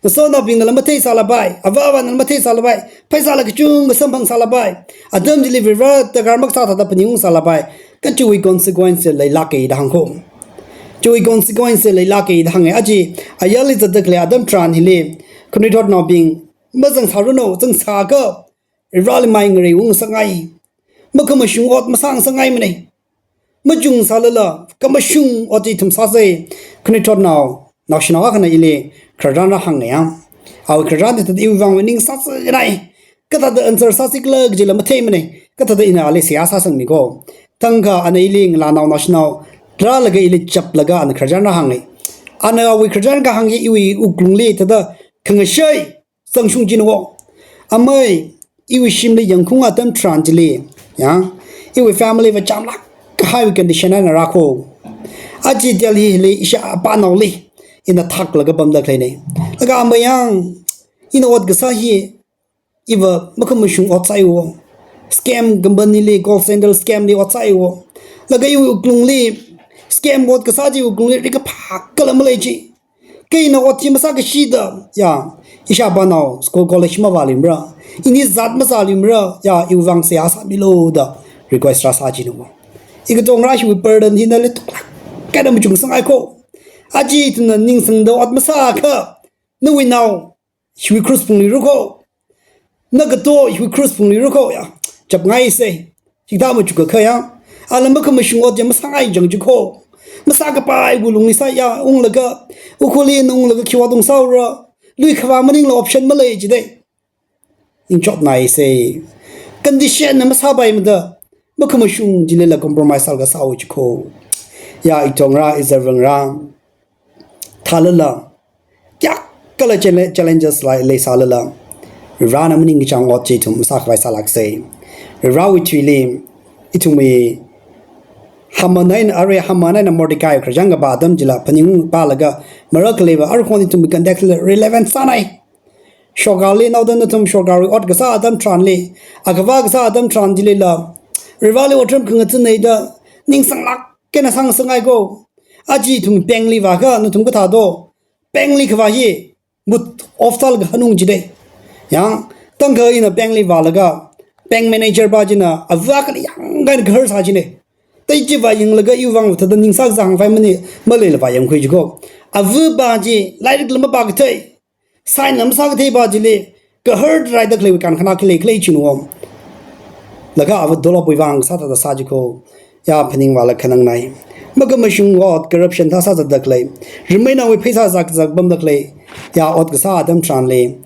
Ngasotnaobingnala matheisālapai, avā avānala matheisālapai, pheisāla kachungkha samphang sālapai. Atam chili Varivara darkar makasā thāda phaningung sālapai. Kha chiwui consequence leilāka da hāngkho. Chiwui consequence leilāka da hānga. Aja, ayarli zatda khalei atam tharan hili, khanuithotnaobing, mazangsāranu, zangsāakha, Varivarali mai ngareiungsakngai. Makhamashung ot masāngasakngaimanei. Machungsālala, khamashung ot chi ithum sāsei. Khanuithotnao, naoshinao akhana ili khararchan rāhāngngai ya. Awui khararchan thāda iwui vang ning sāsānai. Kathāda answer sāsi khala kajila matheimanei. Kathāda ina ali seihā sāsangmikho. Thangkha ana ili ngalānao naoshinao rālaga ili chaplaga ana khararchan rāhāngngai. Ana awui khararchan kahāng hi iwui wuklungli thāda khangashei zangshung china wo. Amei, iwui shimli yangkhaung atam tharan chili, ya, iwui family va chamlāk kahaiwui condition eina rākho. Aja Delhi li ishāvā naoli ina thaklaga pamda khaleina. Laga amei yang, ina ot kasā hi, iva makhamashung ot sāhaowa. Scam company li, call center scam li ot sāhaowa. Laga iwui wuklungli, scam ot kasā chi wuklungli rikaphā kala malei chi. Kha ina ot chi masākashida, ya, ishāvā nao school college mavāluimara, ini zat mazāluimara, ya, iwui vang seihā sāmilu da request rāsā china. Ikatonga hiwui burden hi nali tuklāk eina machungsanghaikho. Aja ithumna ningsangda ot masāakha, nawui nao hiwui cross phungluira kho. Na kato hiwui cross phungluira kho ya. Chapngaisa. Chithā machukakha ya. Ala makhamashung ot ya masāngai jang chi kho. Masākapai wuklungli sāya unglaga, wuklungli unglaga khi ot ungsāra. Lui khavā maningla option malei jida. Ningchotnaisa. Condition na masāpaimada, makhamashung chilila compromise sālaga sāhaowa chi kho. Ya, itonga, izarvangra, thālala, kayākhala chale-, challenges lei, leisālala, Varena maningkachāng ot chi ithum masākhavai sālāksa. Varewui thuili, ithumwui Haman eina, arui Haman eina Mordecai khararchān kapā atam chila phaningpalaga, mara khaleiva, aruikhon ithumwui context la relevant sānai. Sorkarli naoda nathum sorkarwui ot kasā atam tharanli, akhava kasā atam tharan chilila, Vareli otram khangathaneida, ningsanglāk eina sāngasakngai kho. Aja ithum bankli vāakha, nathum kathā do, bankli khavā hi, mut oftal kahanung jida. Yang, tangkha ina bankli vālaga, bank manager pā china, ava kali yangkha eina kahar sā china. Tai chi vāyanglaga iwui vang thāda ningsā kasā hāngkhavai mani, maleila vāyangkhui chi kho. Ava pā chi, lairikla mapākathei, sign la masākathei pā chili, kahar raida khaleiwui kankhanā khi lei khalei china. Laga ava dolopwui vang sāda sā chi kho. Ya, phaningvāla khanangnai. Makhamashung ot corruption thā sāzatda khalei. Rimeinaowui pheisā zak zak pamda khalei. Ya, ot kasā atam tharanli,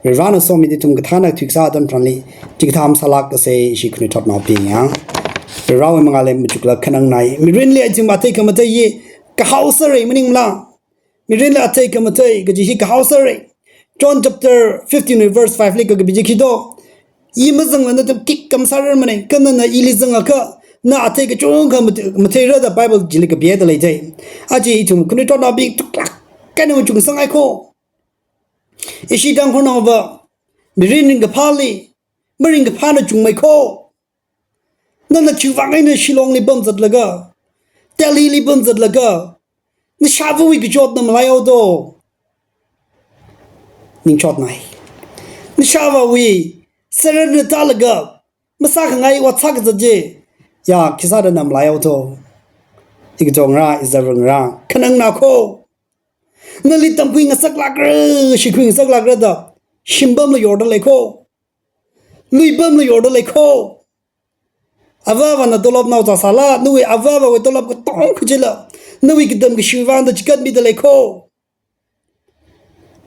Varena somida ithum kathānna thuikasā atam tharanli, chikathā masālāksa ishi khanuithotnaobing ya. Varewui mangāli machuklaga khanangnai. Mirinli ithum athei khamathei hi kahao sāra maningmala. Mirinli athei khamathei kaji hi kahao sāra. John chapter fifteen verse five li kakapi chi khi do, I mazangla nathum khikha masārarmana, kha nana ili zangakha, na athei kachungkha mate-, matheira da Bible chili kapida leida. Aja ithum khanuithotnaobing tuklāk eina machungsanghaikho. Ishi Tangkhulnaova, mirin ringkaphāli, maringkaphāna chungmeikho. Nana chiwui vang eina Shillongli pamzatlaga, Delhili pamzatlaga, nashāvāwui kachotna malaihaodo. Ningchotnai. Nashāvāwui, surrender tālaga, masākhangai ot sākazat chi, ya, khisāda na malaihaodo. Ikatonga, izarvangra, khanangnakho. Nali tamkhui ngasaklākra, shikhui ngasaklākra da, shimpamla yorda leikho. Luipamla yorda leikho. Avāvana tolopnao zāsāla, nawui avāvawui tolop katong kachila, nawui katam kashiwui vangda chikatmida leikho.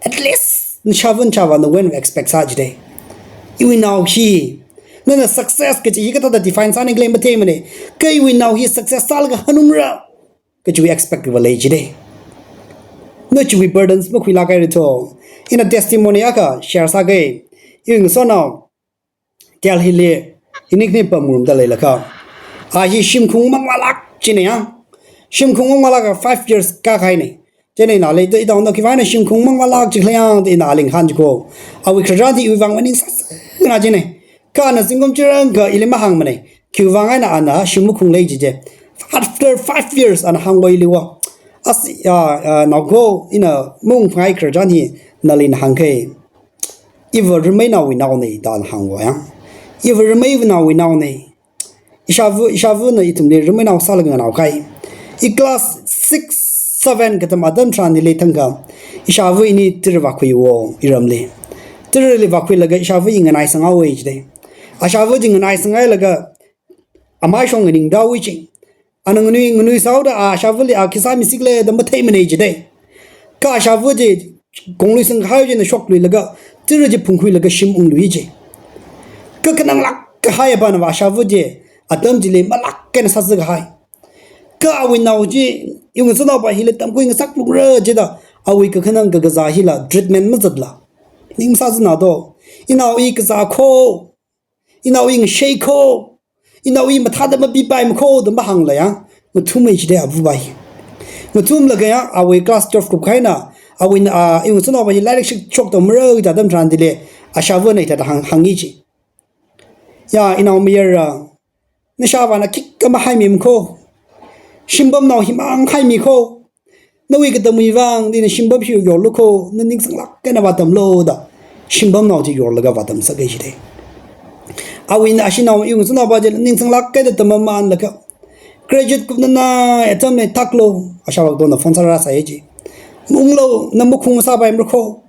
At least, nashāvā nashāvāna win expect sā jida. Iwui nao hi, nana success kaji hi kathāda define sāni khalei matheimana. Kha iwui nao hi success sālaga hanungra kajiwui expect va lei jida. Na chiwui burdens makhuilāk haira to. Ina testimony akha share sāga. Iwui ngasotnao, Delhili, ini khani pamngarumda leilakha. A hi shimkhur mangvālāk china ya. Shimkhur mangvālāk five years kākahaina. Chieina ina leida ida na khiwui vang eina shimkhur mangvālāk chi khala yang da ina ali ngahān chi kho. Awui khararchan hi iwui vang maningsāsāna china. Kha ana zingkum chirangkha ili mahāngmana. Khiwui vang eina ana shim makhunglei jida. After five years ana hānga iliva. As, ya, ya, naokho, ina maungphāngai khararchan hi nali ina hāngkei. Iva rimeinaowui naona da ana hānga ya. Iva rimeiva naowui naona. Ishāvā, ishāvāna ithumli rimeinao sālaga nganaokai. I class six, seven katam atam tharanli thangkha, ishāvā ini Tira vākhuihaowa iramli. Tirali vākhuilaga ishāvā hi nganai sanghaowa jida. Ashāvā chi nganai sanghailaga, amai shong nganingda haowa chi. Ana nganui, nganui sāhaoda ashāvāli a khi sāmisi khala da matheimana jida. Kha ashāvā chi, konglui sangkahai china shokluilaga, Tira chi phungkhuilaga shim unglui chi. Kha khananglāk kahai apānava ashāvā chi, atam chili malāk eina sāzakahai. Kha awui nao chi, iwui ngasotnaopā hili tamkhui ngasaklungra jida, awui kakhanang kakazā hila, treatment mazatla. Ning masāzana to, Inao i kazā kho, inao i ngashei kho, inao i mathāda mapipai makho da mahāngla ya, ngathumei jidei avāvā hi. Ngathumlaga ya, awui class twelve kupkahaina, awui, ah, iwui ngasotnaova hi lairik shik shokta mara da atam tharan chili, ashāvana hithāda hāng, hāngi ji. Ya, inao mayara, nashāvana khikha mahaimi makho. Shimpamnao himang haimi kho. Nawui katamwui vang, ina shimpam hi yorlu kho, na ningsanglāk eina vātamlu da. Shimpamnao chi yorlaga vātamsaka jidei. Awui eina ashinao, iwui ngasotnaova chi ningsanglāk eina tammamanlaga. Graduate kupnanai atam eina thaklu, ashāvā katongna phone sārāsai ji. Unglu, na makhung sāpai makho.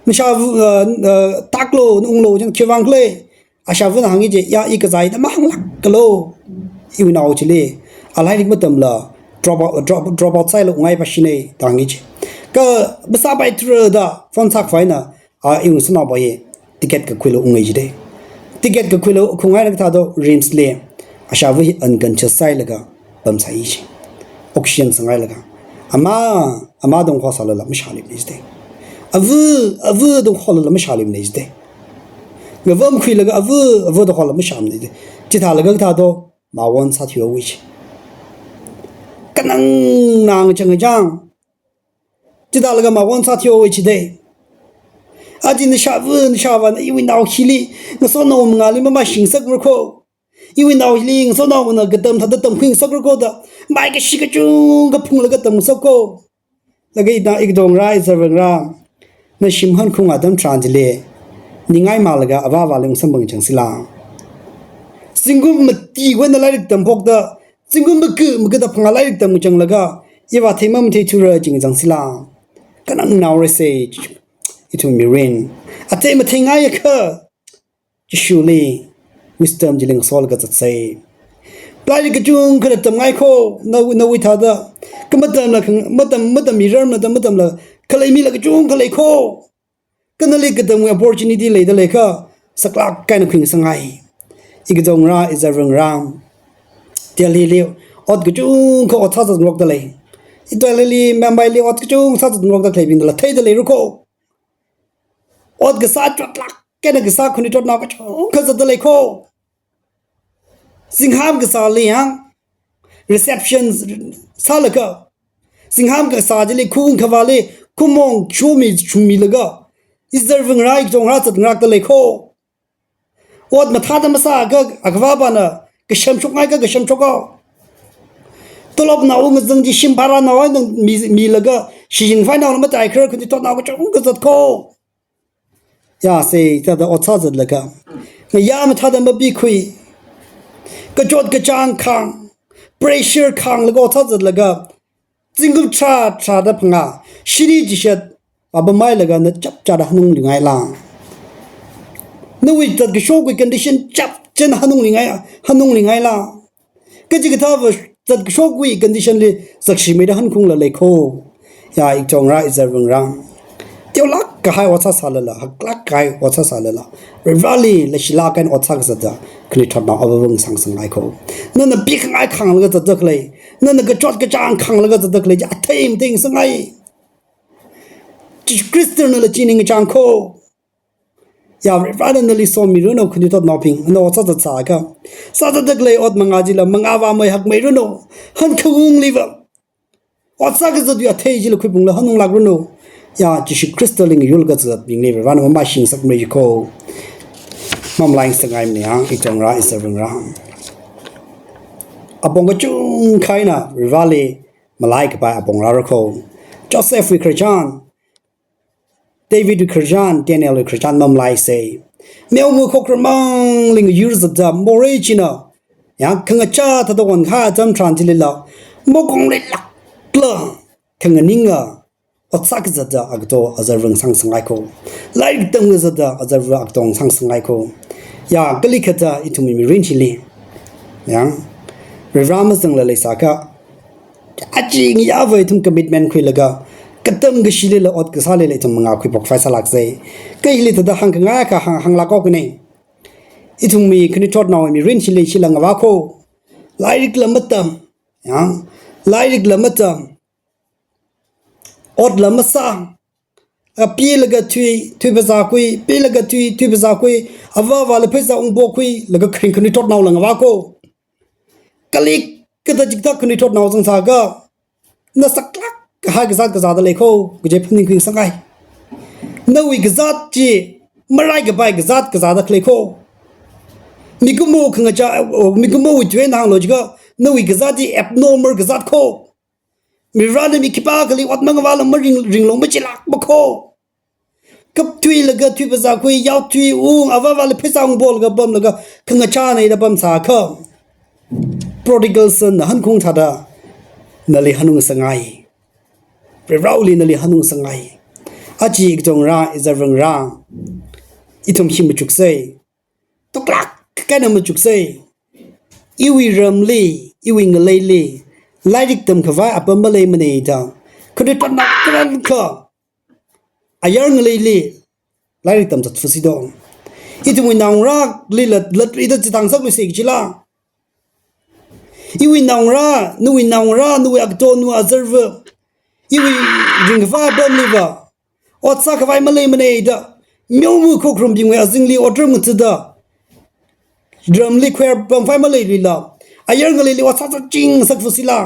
Nashā, uh, uh, thaklu, na unglu, chang khiwui vang khala. Ashāvana hāngi ji, ya, i kazā i da mahānglākalu. Iwui nao chili, a lairik matamla, drop out, drop, drop out sāhaila ungngai pāshina da hāngi ji. Kha, masāpai thura da, phone sākhavai eina, a, iwui ngasotnaova hi, ticket kakhuilu ungngai jidei. Ticket kakhuilu khaungaina kathāda, RIMS li, ashāva hi unconscious sāhailaga, pamsai ji. Oxygen sanghailaga. Ama, ama da ngahānsālala mashāluimana jidei. Ava, ava da ngahānlala mashāluimana jidei. Ngavamkhuilaga ava, ava da ngahānlala mashāmana jidei. Chithālaga kathāda, mawon sāthuihaowa ji. Kanang nang chang chang. Chithālaga mawon sāthuihaowa jidei. Aja nashāva, nashāvana iwui nao hili, ngasotnao mangāli mamashing ngasakra kho. Iwui nao hili ngasotnaona katam thāda tamkhui ngasakra kho da, maikashi kachungkha phunglaga tamngasak kho. Laga ina ikdong rā, izarvang rā, na shim hankhaung atam tharan chili, ningai malaga avāvāli ungsamphang chang sila. Zingkum mati wui eina lairik tamphokta, zingkum maga, maga da phangā lairik tamchanglaga, iva theimamthei thura ching chang sila. Kanang naorasei, ithum mirin. Athei matheingai akha, Jishuli, wisdom chili ngasolaga zatsai. Lairik kachungkha tamngai kho, na, nawui thāda. Kha matamla khang, matam, matammirarmada matamla, khaleimila kachungkha lei kho. Kha nali katamwui opportunity leida leiakha, saklāk eina khuingasangai. Ikdong rā, izarvang rā. Delhi li, ot kachungkha ot sāzat ngarokda lei. I Delhi li, Mumbai li, ot kachungkha sāzat ngarokda khaleibingla theida leira kho. Ot kasā chotlāk eina kasā khanuithotnao kachungkha zatda lei kho. Zingham kasāli yang, reception sālaga. Zingham kasā chili khung khavāli, khumong chumi chumilaga. Izarvang rā, ikdong rā zat ngarakda lei kho. Ot mathāda masāakha, akhavāpana, kashamshokngaikha kashamshok haowa. Tolopnao ngazang chi shim bhara nao ai nang mi, milaga, shijin phainao na matai khara khanuithotnao kachungkha zat kho. Ya, sei, thāda ot sāzatlaga. Ngayā mathāda mapikhui. Kachot kachāng khang. Pressure khanglaga ot sāzatlaga. Zingkum tharā, tharāda phangā. Shini chishat. Apam mailaga na chapchāda hanungli ngaila. Nawui zatkashokwui condition chapchān hanungli ngai, hanungli ngaila. Kachikathāva zatkashokwui condition li zakshimeida hankhungla lei kho. Ya, ikdong rā, izarvang rā. Teolāk kahai ot sāsālala, haklāk kahai ot sāsālala. Vareli, leishilāk eina ot sākazatda, khanuithotnao avāvā ngasāngasakngai kho. Nana pikhangai khanglaga zatda khalei. Nana kachot kachāng khanglaga zatda khalei. Athei matheingasangai. Jishu Khristana nala chi ningkachāng kho. Ya, Varena nali somiranu khanuithotnaobing, na ot sāzat sāakha. Sāzatda khalei ot mangā chila mangāvāmei hakmeiranu. Hankhaungliva. Ot sākazatwui athei chila khuiphungla hanunglākranu. Ya, Jishu Khristali ngayurlaga zatzatbingli Varena mamashing ngasakmei kho. Mamalai ngasangaimana ya, ikdong rā, izarvang rā. Apong kachungkha eina Vareli malai kapai apong rāra kho. Josephwui khararchan, Davidwui khararchan, Danielwui khararchan mamalaisei. Meoma khokharar mangli ngayur zatda, morei china. Ya, khangachā thāda wan kha atam tharan chilila. Mokong leilākla, khanganinga, ot sākazatda agato azarvang ngasāngasakngai kho. Lairik tamkazatda azarva agato ngasāngasakngai kho. Ya, kalikhada ithumwui mirin chili. Ya, Vare mazangla leisāakha. Aja ngayāva ithum commitment khuilaga, katam kashilila ot kasālila ithum mangā khuiphok phai sālāksei. Kha hili thāda hāngkhangai akha hāng, hānglāk haokane. Ithumwui khanuithotnaowui mirin chili shila ngavā kho. Lairikla matam, ya, lairikla matam, otla masā, a, pilaga thui, thui phazā khui, pilaga thui, thui phazā khui, avā avāli pheisā ungpokhui, laga kharing khanuithotnao langvā ko. Kalik kathā chikathā khanuithotnao zangsākha, na saklāk kahai kazāt kazāda lei ko, kaji phaningkhui ngasakngai. Nawui kazāt chi, marai kapai kazāt kazāda khalei ko. Mikumo khangachā, o, mikumowui tuina hānglu jiakha, nawui kazāt chi abnormal kazāt ko. Varivarāna mi khipākhali ot mangavāla maring, ringlong machilākpa ko. Kapthuilaga thui phazā khui, yao thui ung, avā avāli pheisā ungpolaga pamlaga, khangachāna ida pamsākha. Prodigal son na hankhung thāda, nali hanung sangngai. Varivarāli nali hanung sangngai. Aja ikzongra, izarvangra. Ithum hi machuksei. Tuklāk kahaina machuksei. Iwui ramli, iwui ngaleili, lairik tamkhavai apam maleimanei da. Khanuithotnao karankha, ayar ngaleili, lairik tamzat fusi do. Ithumwui naongarāli lat, latrida chithang sakluisei kajila. Iwui naongarā, nawui naongarā, nawui agato, nawui azarva. Iwui ringkhavai apamliva. Ot sākhavai maleimanei da. Meoma khokharumbingwui azingli otram ngathada. Ramli khuirar pamkhavai maleiluila. Ayar ngaleili ot sāsā ching sak fusila.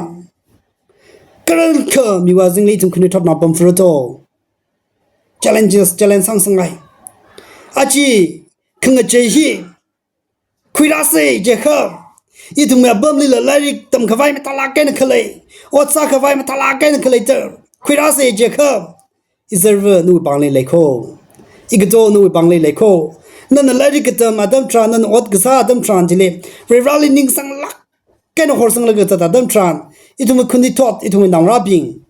Karankha miwui azingli ithum khanuithotnao pamfura to. Challenges, challenge sāngasakngai. Aja, khangachei hi. Khuirāsei jiakha. Ithumwui apamlila lairik tamkhavai mathālāk eina khalei. Ot sākhavai mathālāk eina khalei ta. Khuirāsei jiakha. Izarva nawui pāngli lei ko. Igato nawui pāngli lei ko. Nana lairik katam atam tharan, nana ot kasā atam tharan chili. Varivarāli ning sanglāk eina horsanglaga zat atam tharan. Ithumwui khanuithot, ithumwui naongarābing.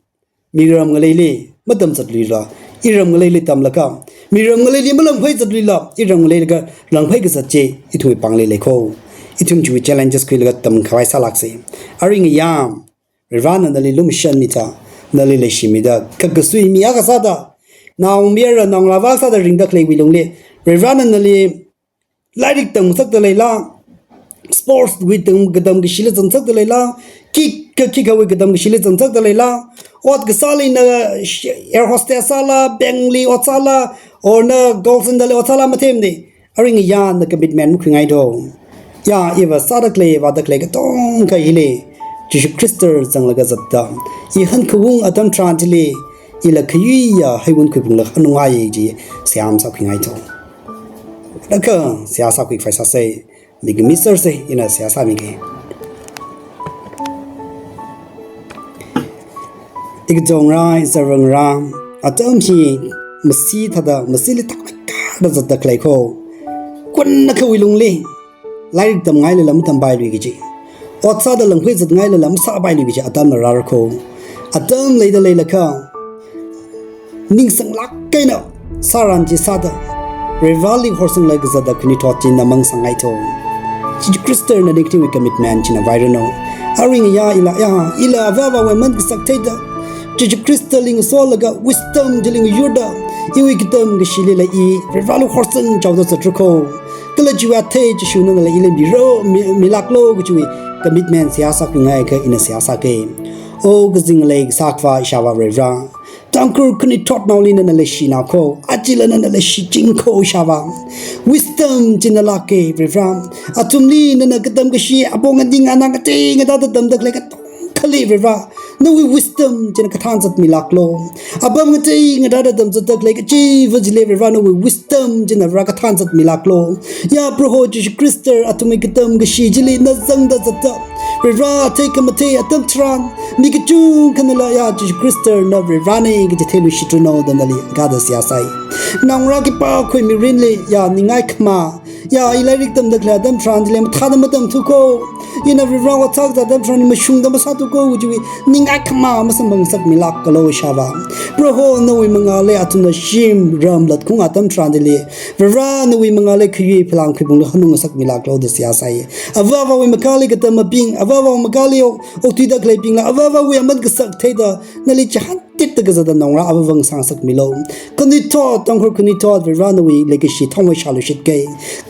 Miram ngaleili, matamzatluila. Iram ngaleili tamlaga. Miram ngaleili malangphai zatluila. Iram ngaleili kha langphai kazat chi, ithumwui pāngli lei ko. Ithum chiwui challenges khuilaga tamkhavai sālāksei. Arui ngayā. Varivarāna nali lumashanmida, nali leishimida, kakasui mi akha sāda, naomayara naongalāva sāda ringda khaleiwui lungli, Varivarāna nali lairik tamngasakda leila, sports wui tam, katam kashili zangzakda leila, khikha khikhawui katam kashili zangzakda leila, ot kasāli na sh-, air hostess sāla, bank li ot sāla, or na call center li ot sāla mathemnei. Arui ngayā na commitment makhuingai do. Ya, iva sāda khalei, vāda khalei katonga hili. Jishu Khrista zanglaga zatda. I hankhaung atam tharan chili. Ila khayuiya heiwun khuiphunglaga hanungai ji. Seihā masākhuingai do. Laga seihā sākhuikhavai sāsei. Mik miser sei, ina seihā sāmikei. Ikzongra, izarvangra, atam hi masi thāda, masili thākada zatda khalei ko. Kunna khawui lungli, lairik tamngailala matampailuiki ji. Ot sāda langphai zatngailala masāpailuiki ji, atam rāra ko. Atam leida leilakha, ning sanglāk eina, sāran chi sāda, Varivarāli horsanglaga zatda khanuithot chi na mangsangaitu. Jishu Khristana ning tingwui commitment china vairanu. Arui ngayā ila, ya, ila avā avāwui aman kasak theida. Jishu Khristali ngasolaga wisdom chili ngayurda. Iwui katam kashilila i, Varivarāli horsangchaoda zatru ko. Kala chiwui athei Jishuna nala ili miro, mi, milāklu kajiwui commitment seihā sākhuingaiakha ina seihā sākei. O kazing ngalei kasā Akhava Ishāvā Varivarā. Tangkhul khanuithotnaoli nana leishina ko, ajala nana leishiching ko Ishāvā. Wisdom china lākei Varivarā. Athumli nana katam kashi apong aning anang katei ngathāda tamda khalei katonga khali Varivarā. Nawui wisdom china kathānzat milāklu. Apam katei ngathāda tamzatda khalei kachiva chili Varivarā nawui wisdom china Varivarā kathānzat milāklu. Ya Proho Jishu Khrista athumwui katam kashi chili na zangda zatda. Varivarā athei khamathei atam tharan, mi kachungkhanala ya Jishu Khristana Varivarānei kaji theiluishitranu da nali ngada seihā sai. Naongarā khipākha mirinli ya ningai khama, ya i lairik tamda khalei atam tharan chili mathāda matamthu ko. Ina Varivarā ot sākazā atam tharan mashungda masāthu ko, chiwui ningai khama masamphang ngasakmilākalu Ishāvā. Proho nawui mangāli athumna shim ram latkhaung atam tharan chili Varivarā nawui mangāli khayui phalang khuiphunglaga hanung ngasakmilākalu da seihā sai. Avā avāwui makāli katam mibing, avā avāwui makāli ok, okthuida khaleibingla, avā avāwui aman kasak theida, nali chihān titda kazata naongarā avāva ngasā ngasakmilu. Khanuithot, Tangkhul khanuithot, Varivarā nawui leikashi thangvai shāluishitkei.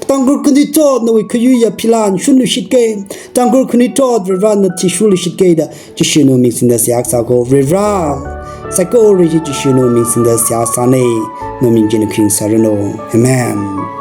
Tangkhul khanuithot, nawui khayuiya philan shunluishitkei. Tangkhul khanuithot, Varivarā na thishurluishitkei da, Jishuna ming singda seihā kasā ko, Varivarā. Saikora chi Jishuna ming singda seihā sāna. Nawui ming china khing sāranu. Amen.